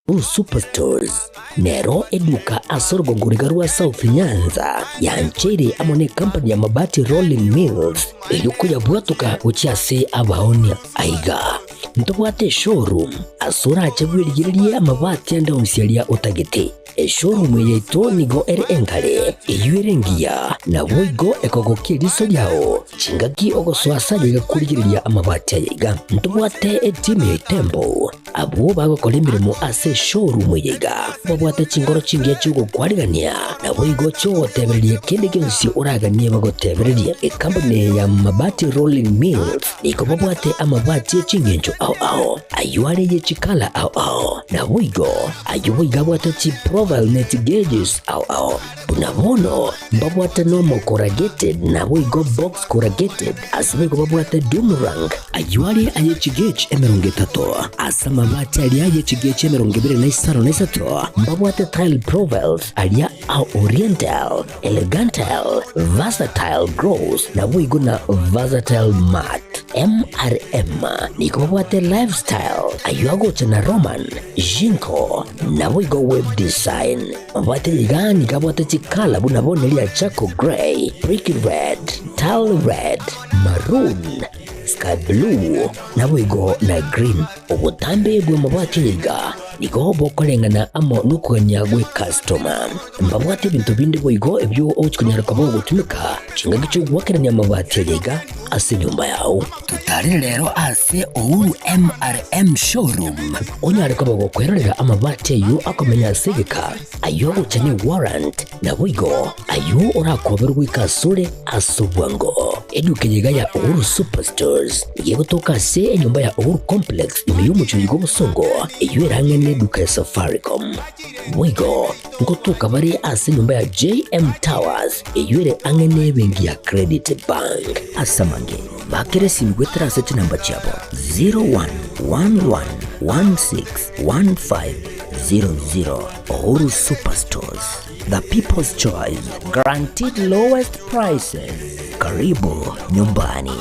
Uhuru Superstores nero eduka ase orogongo riga rwa South Nyanza yancheire amo ne company ya Mabati Rolling Mills erio koyabwatoka gochia ase abaonia. Aiga ntobwate eshowroom ase orache bwerigererie amabati ande onsi aria otagete. Eshowroom eye yaito nigo ere enkare, eyio ere engiya, naboigo ekogokia eriso riao chingaki ogosoa ase aye iga korigereria amabati aya iga. Ntobwate etimu ya Itembo Abwo bagokora emeremo ase eshowroom eye iga babwate chinkoro chingiya chi'ogokwarigania, naboigo chi'ogotebereria kende gionsi oraganie bagotebererie. Ekampuni eye ya Mabati Rolling Mills nigo babwate amabati e chingencho ao ao, ayio are ye chikala ao ao, naboigo ayio boigo abwate chiprofile ne chigauges ao ao. Buna bono mbabwate normal corrugated naboigo box corrugated, ase boigo babwate doom rank, ayio are aye chigauge 30, ase amabati aria aye chigauge 25, mbabwate tile profiles aria a oriental, elegantile, versatile gloss naboigo na versatile matte. MRM nigo babwate lifestyle, ayio agocha na Roman, Jinko, naboigo web design. Mabwate iga nigo abwate chikala buna bono ria charcoal grey, brick red, tile red, maroon, sky blue, naboigo na green. Obotambe bw'amabati aya iga nigo bokoreng'ana amo nokogania gw'ecustoma. Mbabwate ebinto binde boigo ebio ogochia konyara koba ogotumeka chingaki chi'ogoakerania amabati aya iga ase enyomba yao. Totarire rero ase Uhuru MRM Showroom onyare koba gokwerorera amabati ayio akomenya ase egeka, ayio agocha ne warrant, naboigo ayio orakoberwe goika asore ase obwango. Eduka eye iga ya Uhuru Superstores nigo egotoka ase enyomba ya Uhuru Complex ime y'omochie oyo bw'obosongo eyio erang'e neduka ya Safaricom. Boigo ngotoka bare ase enyomba ya JM Towers eyio ere ang'e nebenki ya Credit Bank. Ase amange, bakera esimi goetera ase chinamba chiabo 0111161500. Uhuru Superstores, the people's choice, guaranteed lowest prices. Karibu nyumbani.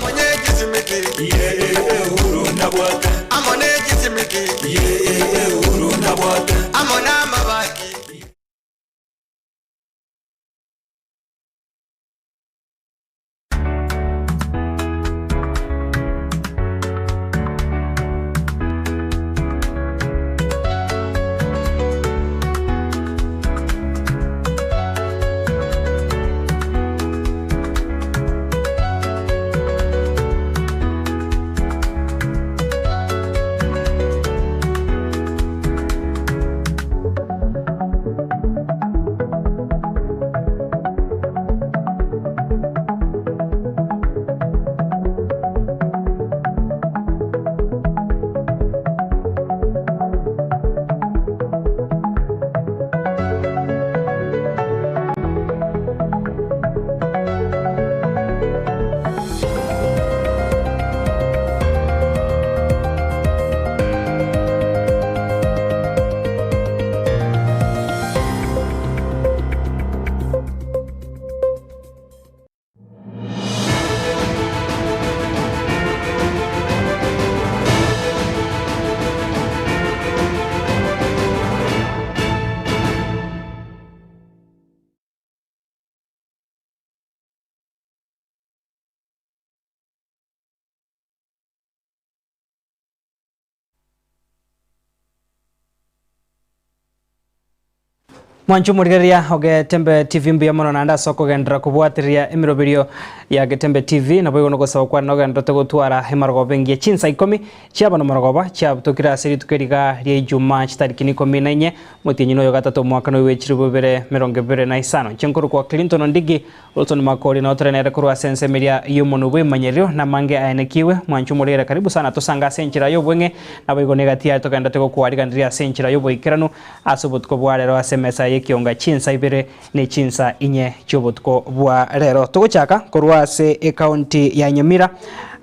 Mwanche omorigereria o Getembe TV mbuya mono naende ase okogenderera kobwatereria emeroberio ya Getembe TV naboigo nogosaba kwane nogendererete gotwara emarogoba engiya chinsa ikomi chiaba nomorogoba chiabutokire ase rituko eriga ria Ijumaa chitariki ikomi na inye omotienyi noyo gatato omwaka noyo bwe 2025 inche nkorokwa Clinton Ondigi Wilson Makori notore nere korwa ase ensemo eria y'omonwe bw'emanyererio, na amange aenekiwe. Mwanche omorere karibu sana tosange ase enchera y'obweng'e, naboigo negati yaye togenderete gokwariganiria ase enchera y'oboikeranu ase obotuko bwa rero ase emesa y'ekionga chinsa ibere ne chinsa inye chi'obotuko bwa rero. Togochaka korwa ase ecounty ya Nyamira.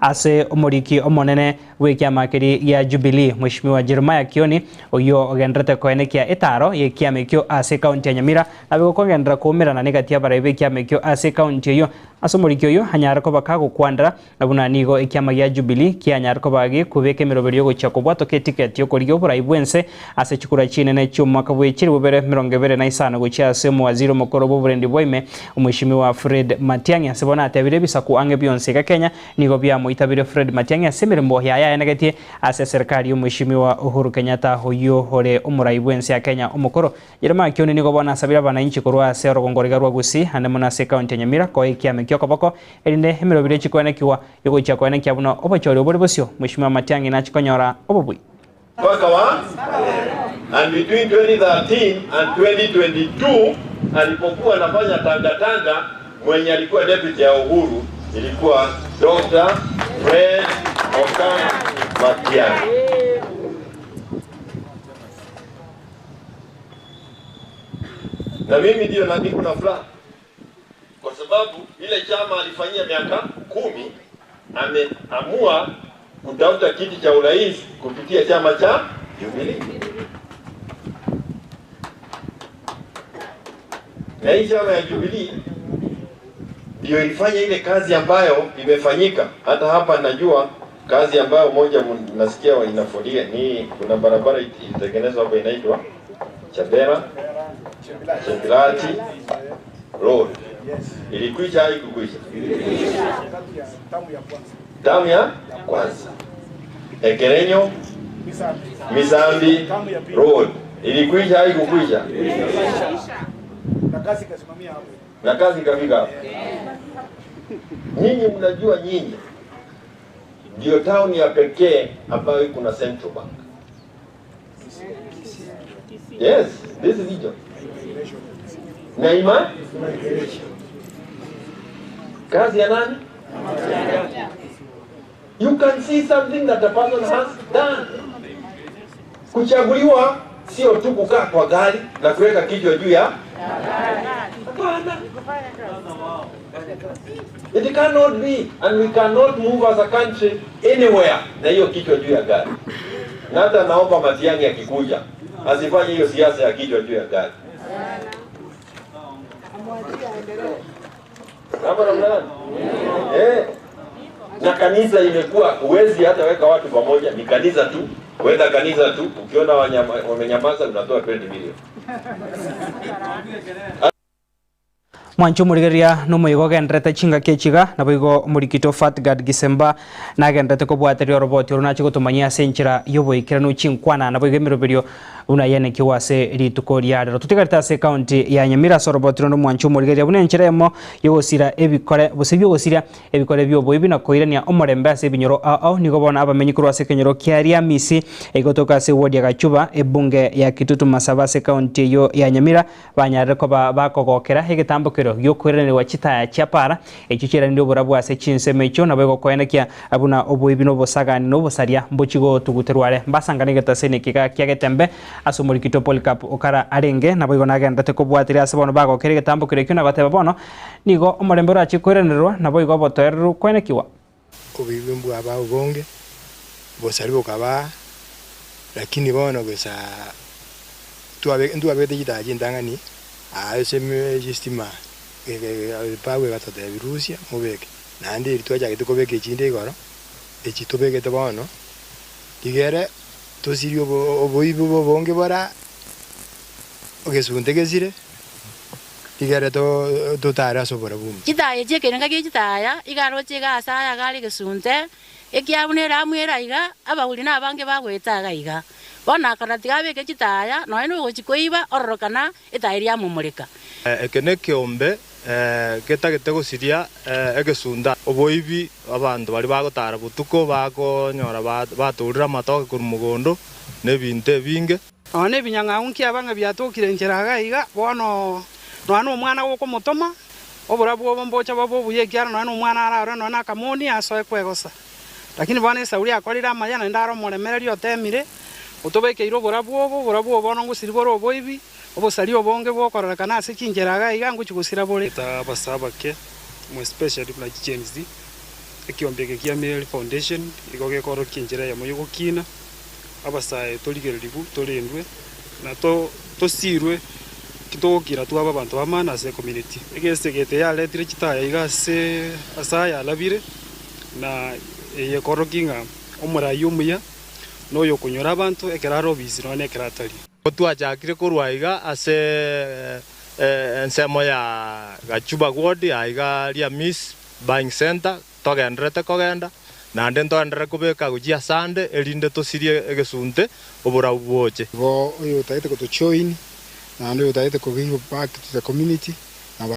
ase omoriki omonene bw'ekiama keria gia Jubilee Mweshimiwa Jeremiah Kioni oyio ogendererete koenekia etaaro y'ekiama ekio ase ekaunti ya Nyamira nabe gokogenderera koumerana negati y'abarai b'ekiama ekio ase ekaunti eyio. Ase omoriki oyio anyare koba kagokwanera na buna nigo ekiama gia Jubilee kianyare koba gekobeka emeroberio y'ogochia kobwatoka etiketi y'okorigia oborai bw'ense ase chikura chinene chi'omwaka bwe chilifu bibere emerongo ebere na isano gochia ase omowaziri omokoro bw'oborendi bwa ime Omweshimiwa Fred Matiang'i ase bono atebire ebisaku ang'e bionsi iga Kenya Nigo biamoitabire Fred Matiang'i ase emeremo yaye aenegetie ase eserikari y'Omweshimiwa Uhuru Kenyatta oyio ore omorai bw'ense ya Kenya omokoro. Jeremiah Kioni nigo bono asabire abanainchi korwa ase orogongo riga rwa Gusii ande mono ase ekaunti ya Nyamira koa ekiame ki'okoboko erinde emerobiri echi koenekigwa yogochia koenekia buna obochori obore bosio Mweshimiwa Matiang'i nachi konyora obobui. Mpaka wa and between 2013 and 2022 alipokuwa anafanya tangatanga, mwenye alikuwa deputy ya Uhuru ilikuwa Dr. Fred Okan Matiang'i. Na mimi ndio na niko na furaha kwa sababu ile chama alifanyia miaka kumi, ameamua kutafuta kiti cha urais kupitia chama cha Jubilee. Na hii chama ya Jubilee ndio ilifanya ile kazi ambayo imefanyika. Hata hapa najua kazi ambayo moja nasikia inafolia ni kuna barabara ilitengenezwa hapa inaitwa Chabera Chepilati Road. Ilikwisha haikukwisha? Tamu ya kwanza. Ekerenyo Misambi Road ilikwisha haikukwisha? Na kazi ikafika hapo. Nyinyi mnajua, nyinyi ndio town ya pekee ambayo iko na Central Bank. Yes, this is Egypt. Na ima kazi ya nani? You can see something that a person has done. Kuchaguliwa sio tu kukaa kwa gari na kuweka kichwa juu ya Hapana. It cannot be and we cannot move as a country anywhere na hiyo kichwa juu ya gari. Na hata naomba Matiang'i akikuja asifanye hiyo siasa ya kichwa juu ya gari. Hapa namna gani? Eh. Na kanisa imekuwa huwezi hata weka watu pamoja, ni kanisa tu. Wenda kanisa tu, ukiona wamenyamaza unatoa 20 milioni. Mwanche omorigereria nomoigo ogenderete chingaki echi iga, naboigo omorikito Fatgard Gisemba nagenderete kobwateria oroboti oro nache gotomanyia ase enchera y'oboikeranu chinkwana naboigo emeroberio buna yenekigwe ase rituko ria rero. Totigarete ase ekaunti ya Nyamira ase oroboti rore omwanche omorigereria buna enchera eyemo y'ogosira ebikore gose bi'ogosiria ebikore bi'oboibi na koirania omorembe ase ebinyoro ao ao nigo bono abamenyi korwa ase ekenyoro kia Riamisi egotoka ase eward ya Gachuba ebunge ya Kitutu Masaba ase ekaunti eyio ya Nyamira Banyarire koba bakogokera egetambokero gi'okoiranerigwa chitaya chia para, echio chiaranire oborabu ase chinsemo echio, naboigo koenekia buna oboibi na obosagani na obosaria mbochie gotuguterwa are. Mbasangane egetaseni ekiga kia getembe ase omorikito Polycarp Okara arenge, naboigo nagenderete kobwatiria ase bono bagokera egetambokero ekio na goteba bono nigo omorembe orachie koiranererwa, naboigo obotoereru koenekigwa. Oboibi mbwaba obonge, obosaria bokaba, lakini bono gesa twabe ntwabegete chitaya chintang'ani aa ase chistima epagu egatotebia rusia mobeke, naende eria twachagete kobeka echinde igoro, echi tobegete bono, rigere tosirie obo oboibi obonge bora egesunte gesire. Rigere totare ase oborabu omuya. Chitaya echi ekerenga gie chitaya, iga aroche iga ase aya iga are egesunte, ekiagera buna eramu ere aiga, abagori nabange bagoeta iga iga. Bono akarora tiga abeke chitaya, nonya nogochia koiba, ororokana etaya eria yamomoreka. Eke nekeombe getagete gosiria egesunte. Oboibi, abanto baria bagotara botuko bakonyora batorire amatoke korwa mogondo, na ebinto ebinge. Nonya nebinyang'au nkiaba ng'a biatokire inchera iga iga, bono nonya nomwana gokomotoma, oborabu obo mbocha bobe obuya ekiagera nonya nomwana ararore nonya nakamonia asoe kwegosa. Lakini bono Esauli akorire amaya naende are omoremereria otemire, otobekeire oborabu obo, oborabu obo bono ngosiri bore oboibi, obosaria obonge bokororekana ase chinchera iga iga ngochia gosira bore. Eta abasae abake, more especially buna chiGen Z, Ekiombe eke kia Meru Foundation igo gekorokia enchera eyemo y'ogokina abasae torigererigwe, torendwe, na tosirwe titogokira twaba abanto b'amani ase ecommunity. Egesegete yaretire chitaya iga ase ase aya alabire, na eye ekorokia ng'a omorai omuya noyo okonyora abanto ekero are obisi nonya na ekero atari. Twachakire korwa aiga ase ensemo ya Gachuba Ward aiga Riamis Buying Centre togendererete kogenda, naende ntogenderere kobeka gochia asande, erinde tosirie egesunte oborabu boche. Igo oyotagete gotojoin naende oyotagete ko give back to the community nabo.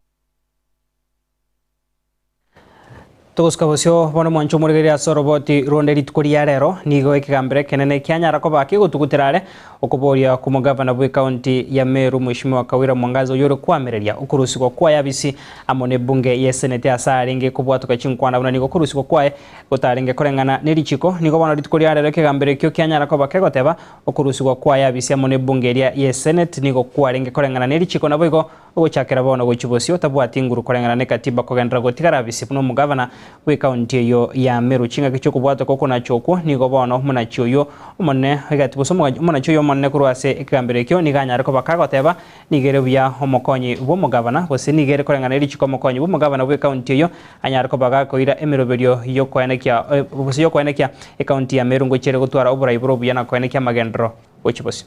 Togosuka bosio bono mwanche omorigereria ase oroboti ronde rituko ria rero, nigo ekegambero ekenene kianyara koba kegotugutera are okoboria kw'omogavana bw'ekaunti ya Meru Mweshimiwa Kawira Mwangaza oyio ore koamereria okorusigwa kwaye abisi amo nebunge y'eseneti ase arenge kobwatoka chinkwana buna nigo okorusigwa kwaye gotarenge koreng'ana nerichiko. Nigo bono rituko ria rero ekegambero ekio kianyara koba kegoteba okorusigwa kwaye abisi amo nebunge eria y'eseneti nigo kwarenge koreng'ana nerichiko naboigo Ogochakera bono gochia bosio tabwati nguru koreng'ana nekatiba kogenderera gotigara abisi buna omogavana bw'ekaunti eyio ya Meru. Chingaki chi'okobwatoka okonacha okwo nigo bono omonachi oyio omonene egati gose omonachi oyio omonene korwa ase ekegambero ekio nigo anyare koba kagoteba nigo ere buya omokonyi bw'omogavana gose nigo ere koreng'ana nerichiko omokonyi bw'omogavana bw'ekaunti eyio anyare koba gakoira emeroberio y'okoenekia gose y'okoenekia ekaunti ya Meru ngochia ere gotwara oborai bore obuya na koenekia amagenderero gochia bosio.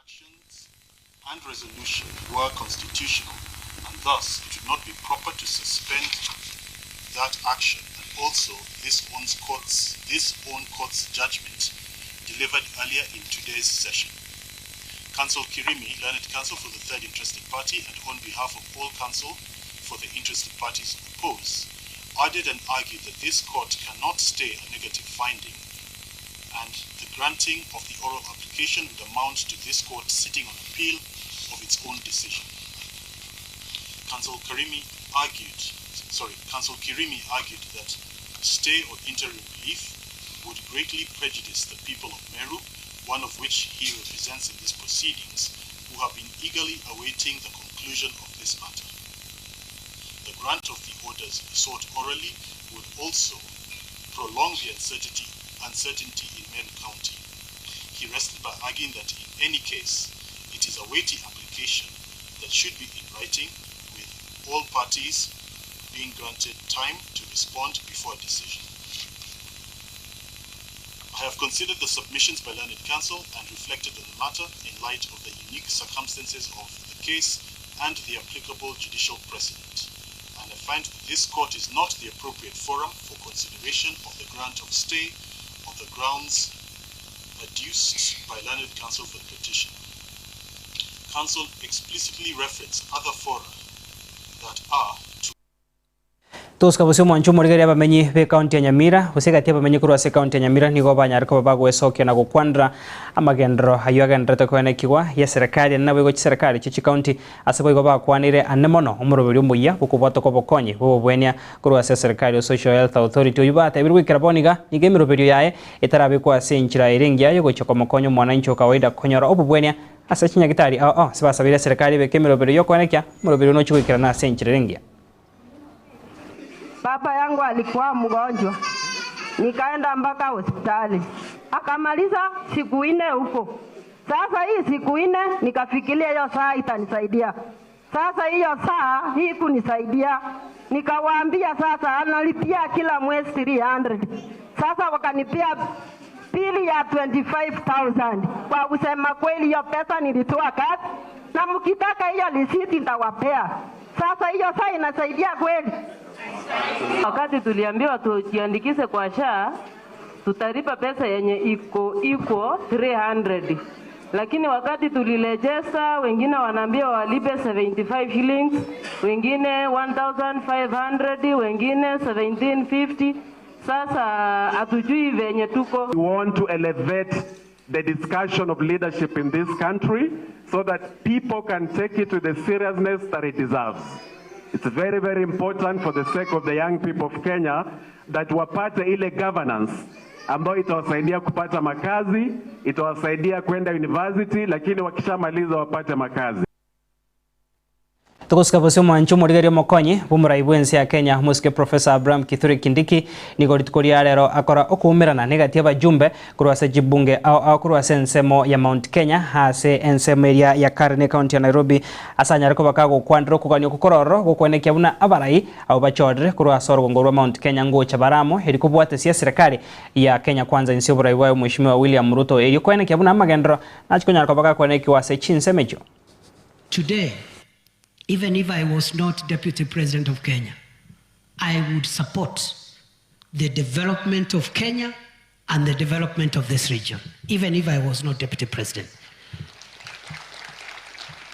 Actions and resolution were constitutional and thus it would not be proper to suspend that action and also this own court's, this own court's judgment delivered earlier in today's session. Counsel Kirimi, learned counsel for the third interested party and on behalf of all counsel for the interested parties oppose, added and argued that this court cannot stay a negative finding and the granting of the oral application would amount to this court sitting on appeal of its own decision. Counsel Karimi argued, sorry, Counsel Kirimi argued that stay or interim relief would greatly prejudice the people of Meru, one of which he represents in these proceedings, who have been eagerly awaiting the conclusion of this matter. The grant of the orders sought orally would also prolong the uncertainty, uncertainty in Meru County. He rested by arguing that in any case, it is a weighty application that should be in writing with all parties being granted time to respond before a decision. I have considered the submissions by learned counsel and reflected on the matter in light of the unique circumstances of the case and the applicable judicial precedent. And I find that this court is not the appropriate forum for consideration of the grant of stay on the grounds adduced by learned counsel for the petition. Counsel explicitly referenced other fora that are to Toska gose omwancho omorigereria abamenyi b'ekaunti ya Nyamira, gose egati y'abamenyi korwa ase ekaunti ya Nyamira nigo banyare koba bagwesokia na gokwanera amagenderero ayio agendererete koenekigwa y'eserekari ende naboigo chiserekari chie chikaunti ase boigo bakwanire ande mono omoroberi omoyia bw'okobwatwa kw'obokonyi bw'obobwenia korwa ase eserekari o Social Health Authority oyio batebire goikera bono iga nigo emeroberio yaye etarabekwa ase enchera ere engiya y'ogochia komokonya omwananchi o kawaida konyora obobwenia ase chinyagitari ao ao ase basabeire eserekari ebeke emeroberio y'okoenekia omoroberio nochie goikerana ase enchera ere engiya. Baba yangu alikuwa mgonjwa, nikaenda mpaka hospitali, akamaliza siku nne huko. Sasa hii siku nne nikafikiria hiyo saa itanisaidia. Sasa hiyo saa hii kunisaidia, nikawaambia sasa analipia kila mwezi 300. Sasa wakanipia bili ya 25,000. Kwa kusema kweli, hiyo pesa nilitoa kazi, na mkitaka hiyo risiti nitawapea. Sasa hiyo saa inasaidia kweli? Wakati tuliambiwa tujiandikishe kwa SHA tutalipa pesa yenye iko iko 300, lakini wakati tulirejesta, wengine wanaambiwa walipe 75 shillings, wengine 1500, wengine 1750. Sasa hatujui venye tuko. We want to elevate the discussion of leadership in this country so that people can take it with the seriousness that it deserves. It's very, very important for the sake of the young people of Kenya that wapate ile governance ambayo itawasaidia kupata makazi, itawasaidia kwenda university, lakini wakishamaliza wapate makazi. Togosika bosio omwancho omorigereria omokonyi bw'omorai bw'ense ya Kenya omosike Professor Abraham Kithure Kindiki nigo rituko ria rero akora okoumerana negati y'abajumbe korwa ase chibunge ao ao korwa ase ensemo ya Mount Kenya ase ensemo eria ya Karen ecounty ya Nairobi ase anyare koba kagokwanera okogania okwo kororo gokwenekia buna abarai abwo bachorire korwa ase orogongo rwa Mount Kenya ngocha bare amo eri kobwatesia eserekari ya Kenya Kwanza inse y'oborai bwaye Omweshimiwa William Ruto erio koenekia buna amagenderero nachi konyara koba gakwenekiwa ase chinsemo echio. Today, even if I was not Deputy President of Kenya, I would support the development of Kenya and the development of this region, even if I was not Deputy President.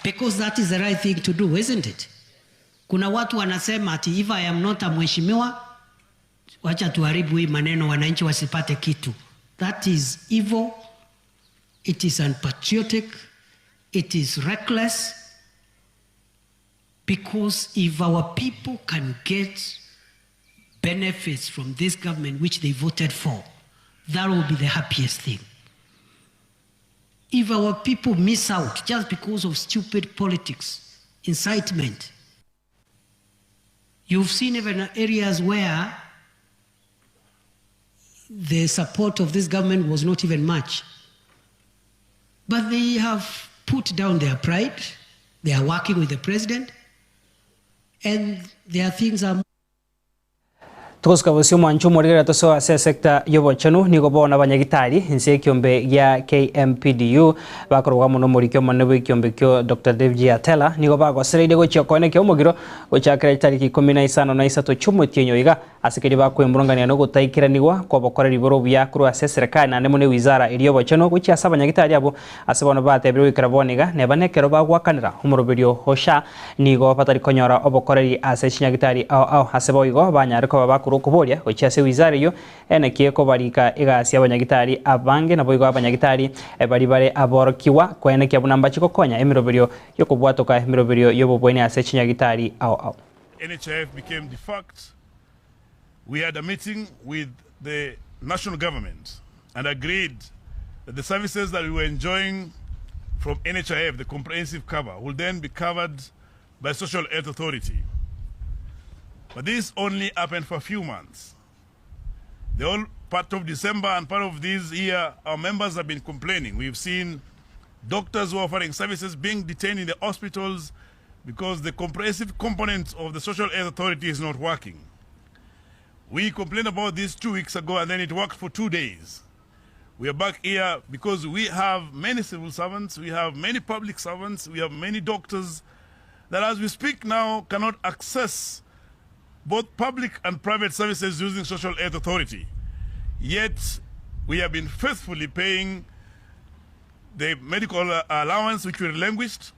Because that is the right thing to do, isn't it? Kuna watu wanasema ati if I am not a mheshimiwa, wacha tuharibu hii maneno wananchi wasipate kitu. That is evil, it is unpatriotic, it is reckless because if our people can get benefits from this government which they voted for, that will be the happiest thing. If our people miss out just because of stupid politics, incitement, you've seen even areas where the support of this government was not even much. But they have put down their pride, they are working with the president, and their things are Togosuka bosio omwancho omorigereria tosoe ase esecta y'obochenu nigo bono abanyagitari inse y'ekiombe gia KMPDU bakorwa amo nomoriki omonene bw'ekiombe ekio Doctor Davji Atela nigo bagosereire gochia koenekia omogiro gochakera chitariki ikomi na isano na isato chi'omotienyi oiga ase keria bakwemurungania nogotaikeranigwa kw'obokoreri bore obuya korwa ase eserekari naende mono ewizara eria y'obochenu gochia ase abanyagitari abwo Ase bono batebire goikera bono iga, neba nekero bagoakanera omoroberio o SHA, nigo batari konyora obokoreri ase chinyagitari ao ao. Ase boigo banyare koba bakorwa okoboria gochia ase wizara eyio naki ekobarika egasi y'abanyagitari abange naboigo abanyagitari baria bare aborokigwa koenekia buna mbache gokonya emeroberio y'okobwatoka emeroberio y'obobweni ase chinyagitari ao ao. NHIF became defunct, we had a meeting with the national government and agreed that the services that we were enjoying from NHIF, the comprehensive cover, will then be covered by Social Health Authority. But this only happened for a few months. The whole part of December and part of this year, our members have been complaining. We've seen doctors who are offering services being detained in the hospitals because the comprehensive component of the Social Health Authority is not working. We complained about this two weeks ago and then it worked for two days. We are back here because we have many civil servants, we have many public servants, we have many doctors that as we speak now cannot access both public and private services using Social Health Authority. Yet we have been faithfully paying the medical allowance which we relinquished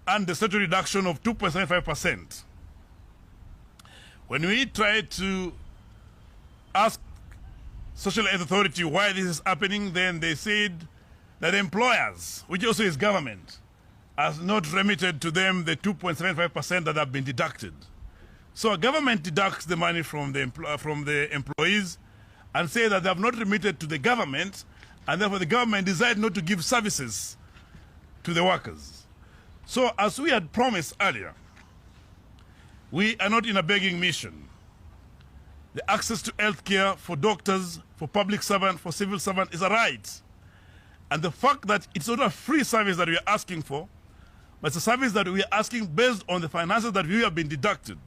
and the statutory reduction of 2.75%. When we tried to ask Social Health Authority why this is happening, then they said that employers, which also is government, has not remitted to them the 2.75% that have been deducted. So government deducts the money from the, from the employees and say that they have not remitted to the government, and therefore the government decided not to give services to the workers. So as we had promised earlier, we are not in a begging mission. The access to health care for doctors, for public servant, for civil servant is a right. And the fact that it's not a free service that we are asking for, but it's a service that we are asking based on the finances that we have been deducted.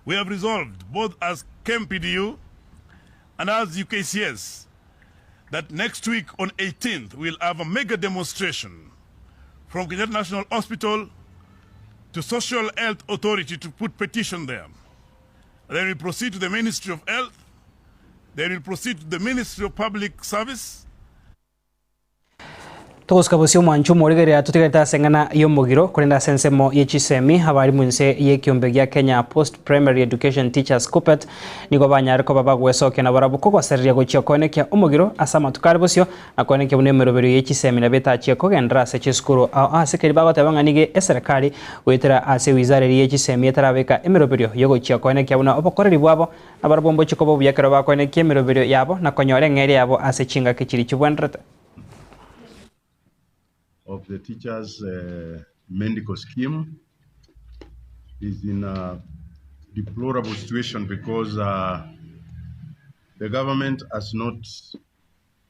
We have resolved, both as KMPDU and as UKCS, that next week on 18th, we'll have a mega demonstration from Kenyatta National Hospital to Social Health Authority to put petition there. Then we proceed to the Ministry of Health. Then we proceed to the Ministry of Public Service. Togosuka bosio omwancho omorigereria totigarete ase eng'ana y'omogiro, korende ase ensemo ye chisemi abarimu inse y'ekiombe gia Kenya Post Primary Education Teachers KUPPET nigo banyare koba bagwesokia na barabwo kogosereria gochia koenekia omogiro ase amatuko are bosio na koenekia buna emeroberio ye chisemi nabo etachie kogenderera ase chisukuru ao ase keria bagoteba ng'a nigo eserekari goetera ase ewizara eria ye chisemi etarabeka emeroberio yogochia koenekia buna obokoreri bwabo nabarabwo mbochie koba obuya ekero bakoenekia emeroberio yabo na konyora eng'eria yabo ase chingaki chiria chibwenerete. of the teachers uh, medical scheme. is in a deplorable situation because uh, the government has not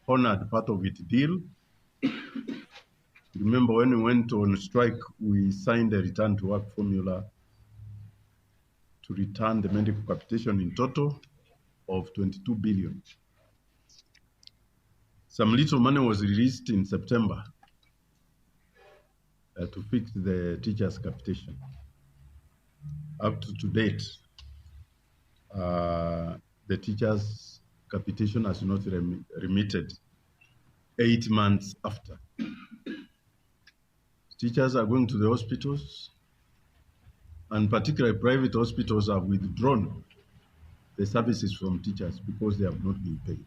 honored part of its deal. Remember when we went on strike, we signed a return to work formula to return the medical capitation in total of 22 billion. Some little money was released in September uh, to fix the teachers' capitation. Up to, to date, uh, the teachers' capitation has not rem- remitted 8 months after. Teachers are going to the hospitals, and particularly private hospitals have withdrawn the services from teachers because they have not been paid.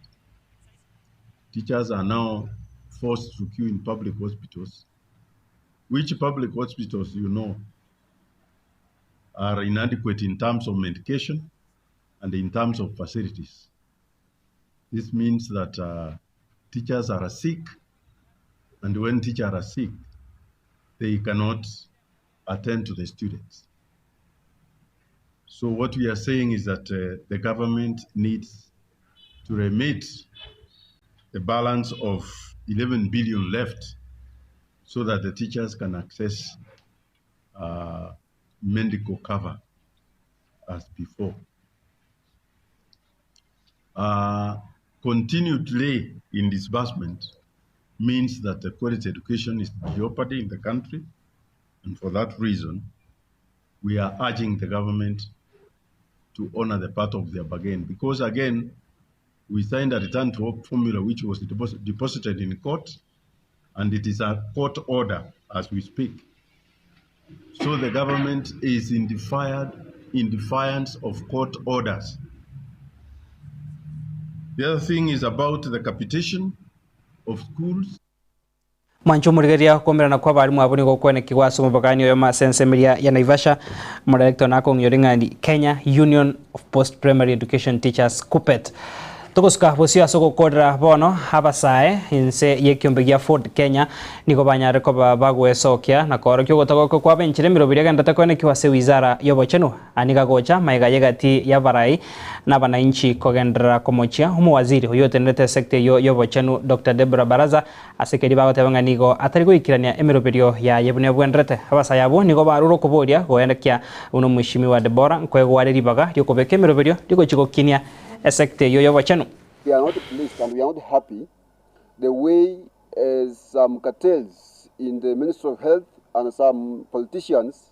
Teachers are now forced to queue in public hospitals, which public hospitals, you know, are inadequate in terms of medication and in terms of facilities. This means that teachers are sick, and when teachers are sick, they cannot attend to the students. So what we are saying is that the government needs to remit the balance of 11 billion left so that the teachers can access medical cover as before. Continued delay in disbursement means that the quality education is in jeopardy in the country, and for that reason, we are urging the government to honor the part of their bargain because again, we signed a return to work formula which was deposited in court, and it is a court order as we speak. So the government is in defiance of court orders. The other thing is about the capitation of schools. Mwancho murigeria kuomerana kwa abarimu abo nigo okwenekigwa ase omobagani oyo ase ensemeria ya Naivasha omodirector nakong'iyore ng'ani Kenya Union of Post Primary Education Teachers KUPPET. Togosuka bosio ase ogokorera bono abasae inse yekiombe gia Ford Kenya nigo banyare koba bagwesokia na korokia ogotagoko kwa benchire emirobiri egenderete kwenekiwa ase wizara y'obochenu aniga gocha maiga yegati y'abarai na abananchi kogenderera komochia omowaziri oyo otenerete sector eyo y'obochenu Dr. Deborah Baraza ase keri bagoteba ng'a nigo atari goikirania emiroberio yaye buna ebwenderete. Abasae abwo nigo barure okoboria goendekia buna omweshimiwa Deborah nkoegware ribaga riokobeka emiroberio rigochi gokinia esector eyo y'obochenu. We are not pleased and we are not happy the way some cartels in the Ministry of Health and some politicians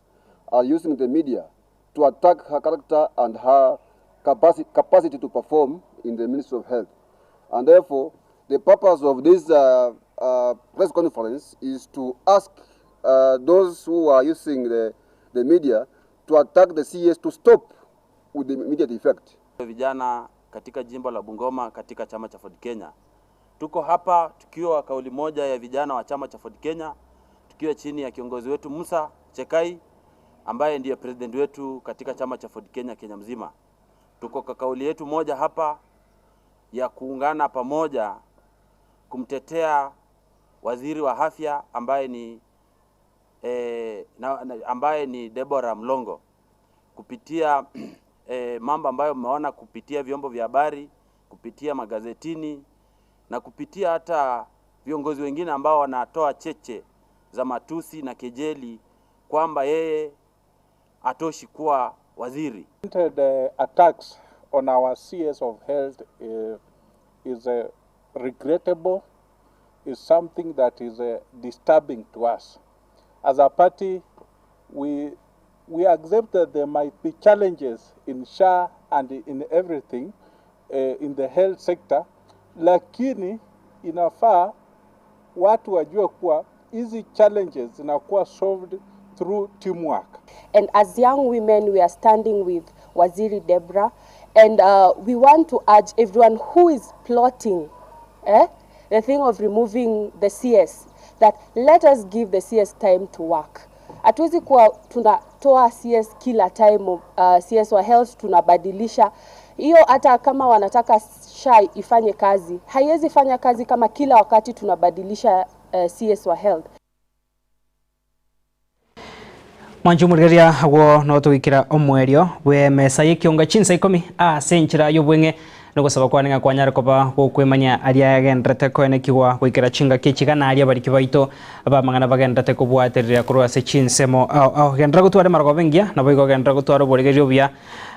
are using the media to attack her character and her capacity to perform in the Ministry of Health. And therefore, the purpose of this press conference is to ask those who are using the media to attack the CS to stop with the immediate effect. Vijana katika jimbo la Bungoma katika chama cha Ford Kenya. Tuko hapa tukiwa kauli moja ya vijana wa chama cha Ford Kenya, tukiwa chini ya kiongozi wetu Musa Chekai ambaye ndiye president wetu katika chama cha Ford Kenya Kenya mzima. Tuko kwa kauli yetu moja hapa ya kuungana pamoja kumtetea waziri wa afya ambaye ni Deborah Mlongo kupitia mambo ambayo mmeona kupitia vyombo vya habari, kupitia magazetini na kupitia hata viongozi wengine ambao wanatoa cheche za matusi na kejeli kwamba yeye atoshi kuwa waziri. The attacks on our CS of health is regrettable, is something that is disturbing to us. As a party, we accept that there might be challenges in SHA and in everything in the health sector, lakini inafaa watu wajue kuwa hizi challenges zinakuwa solved through teamwork. And as young women, we are standing with Waziri Deborah, and we want to urge everyone who is plotting the thing of removing the CS that let us give the CS time to work. Hatuwezi kuwa tunatoa CS kila time, CS wa health tunabadilisha hiyo. Hata kama wanataka SHA ifanye kazi, haiwezi fanya kazi kama kila wakati tunabadilisha CS wa health. Mwanche omorigereria agwo notogoikera omoerio bw'emesa y'ekionga chinsa ikomi ase enchera y'obweng'e nogosaba kwane ng'a kwanyare koba gokwemanya aria agenderete koenekigwa goikera chingaki echi gana aria abariki baito ab'amang'ana bagenderete kobwaterera korwa ase chinsemo ao ao. Genderera gotwara emarogoba engiya naboigo genderera gotwara oboregereria obuya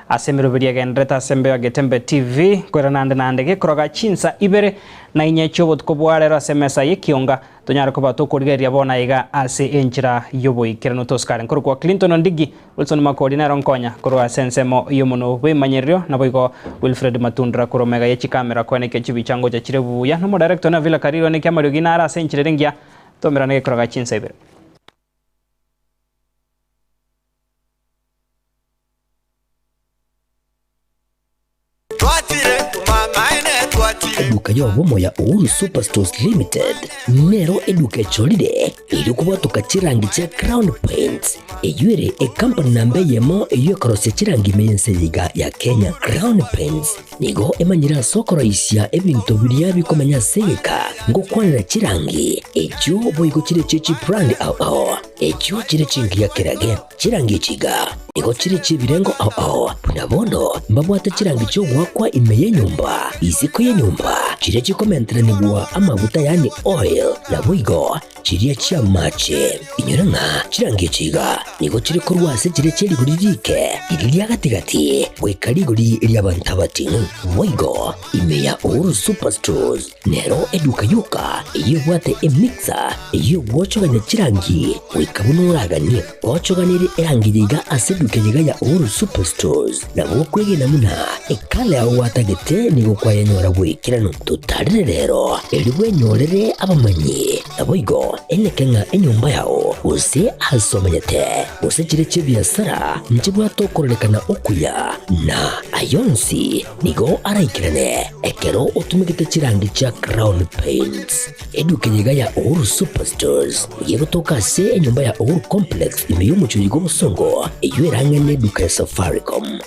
ase emeroberi egenderete ase embeo ya Getembe TV nkoirana ande naende gekoroga chinsa ibere na inye chi'obotuko bwa rero ase emesa y'ekionga Tonyare koba tokorigereria bono aiga ase enchera y'oboikeranu tosikare. Nkorokwa Clinton Ondigi, Wilson Makori nero nkonya korwa ase ensemo y'omonwa bw'emanyererio, naboigo Wilfred Matundura korwa mega ye chikamera koenekia chibicha ngocha chire buya, na omodirector one Avila Kariri onekia amariogi nare ase enchera ere engiya, tomerane gekoroga chinsa ibere. Eduka y'obomo ya Uhuru Superstores Limited nero eduka echorire erio kobwatoka chirangi chia Crown Paints, eyio ere ekampani namba eyemo eyio ekorosia chirangi ime y'ense eye iga ya Kenya. Crown Paints nigo emanyire ase okoroisia ebinto biria bikomenya ase egeka ngokwanera chirangi echio boigo chire chie chibrand ao ao echio chire chingiya kerage. Chirangi echi iga nigo chire chi'ebirengo ao ao, buna bono mbabwate chirangi chi'ogoakwa ime y'enyomba, isiko y'enyomba, chiria chikomenteranigwa amaguta yaani oil, naboigo chiria chi'amache. Inyora ng'a chirangi echi iga nigo chire korwa ase chiria chie rigori riike, riria ria gati-gati, goika rigori ri'abanto abating'u. Boigo ime ya Uhuru Superstores Nero eduka yoka eyio ebwate emixer eyio egwochogania chirangi goika buna oraganie. Gochoganerie erangi yaiga ase eduka eyeiga ya Uhuru Superstores nabo okwegena buna ekala yao gwatagete nigo kwayenyora bw'ekeranu. Totarere rero erio bwenyorere abamanyi naboigo eneke ng'a enyomba yao gose ase omenyete gose chire chi'ebiasara nchibwate okororekana okuya na ayonsi Nigo araikerane ekero otumegete chirangi chia Crown Paints. Eduka eye iga ya Uhuru Superstores nigo egotoka ase enyomba ya Uhuru Complex ime y'omochie oyo bw'obosongo eyio erang'ane eduka ya Safaricom.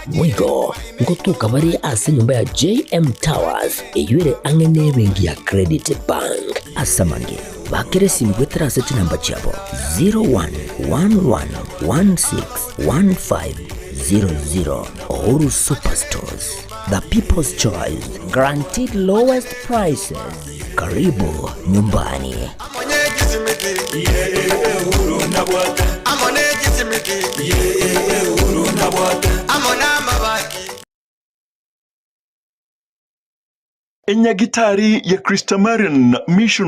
Boigo ngotoka bare ase enyomba ya JM Towers eyio ere ang'e n'ebenki ya Credit Bank. Ase amange, bakera esimi goetera ase chinamba chiabo 0111161500. Uhuru Superstores, the people's choice, guaranteed lowest prices. Karibu nyumbani. Enyagitari ya Christamarian Mission.